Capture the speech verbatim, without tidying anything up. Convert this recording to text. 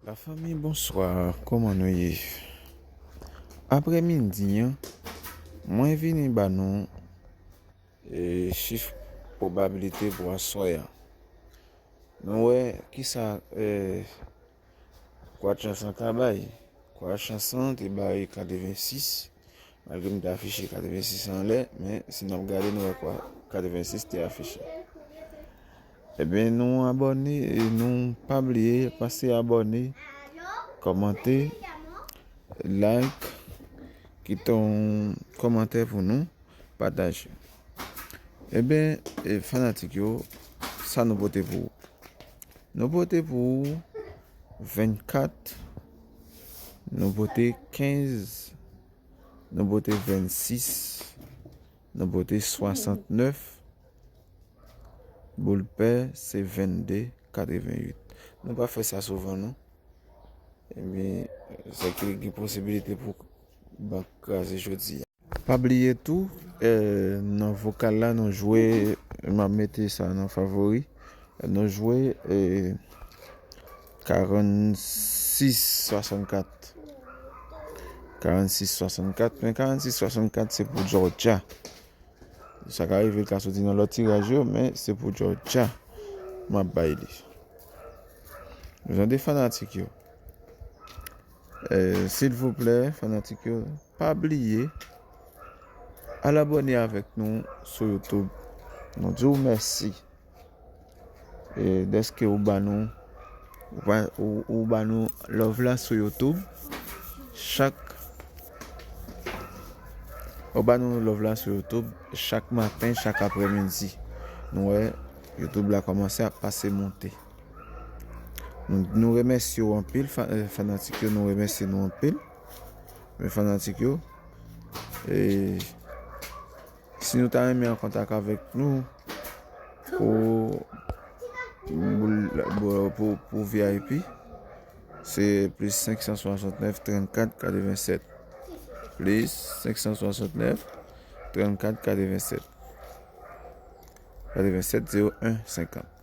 Lafanmi, bonswa, kòman nou ye? Aprèmidi an, mwen vini ba nou e, chif pwobabilite pou aswè a. Nou wè kisa e, Kwa Chans lan ka bay. Kwa Chans lan te bay katrevensis, malgre m te afiche katrevensis anlè, men si n ap gade, nou wè kwa katrevensis te afiche. Ebyen, nou abòne, e nou pa bliye pase abòne, kòmante, like, kite yon kòmantè pou nou, pataje. Ebyen, e, fanatik yo, sa nou pote pou ou? Nou pote pou ou vennkat, nou pote kenz, nou pote vennsis, nou pote swasantnèf, boul pè se vennde, katrevenwit. Nou pa fè sa souvan, non. Ebyen, sa ki gen posibilite pou bank kraze jodi a. Pa bliye tou, e, nan vokal la, nou jwe, m ap mete sa nan favori, nou jwe e, karannsis swasannkat. Karannsis swasannkat, men karannsis swasannkat se pou Georgia. Sa ka rive l ka soti nan lòt tiraj yo, men se pou Georgia m ap bay li. Nou tande, fanatik yo? E, silvouplè, fanatik yo, pa bliye al abòne avèk nou sou YouTube. Nou di w mèsi e, dèske ou ba nou, ou ba, ou, ou ba nou love la sou YouTube. Chak ou ba nou love la sou YouTube chak maten, chak aprèmidi. Nou wè YouTube la kòmanse ap pase monte. Nou, nou remèsye w anpil, fa- e, fanatik yo, nou remèsye nou anpil. Men fanatik yo, e, si nou ta renmen an kontak avèk nou pou, pou, pou, pou V I P, se plis senk san swasantnèf, trannkat, katrevensèt. Plis senk san swasantnèf, trannkat, katrevensèt. Katrevensèt, zewo en, senkant.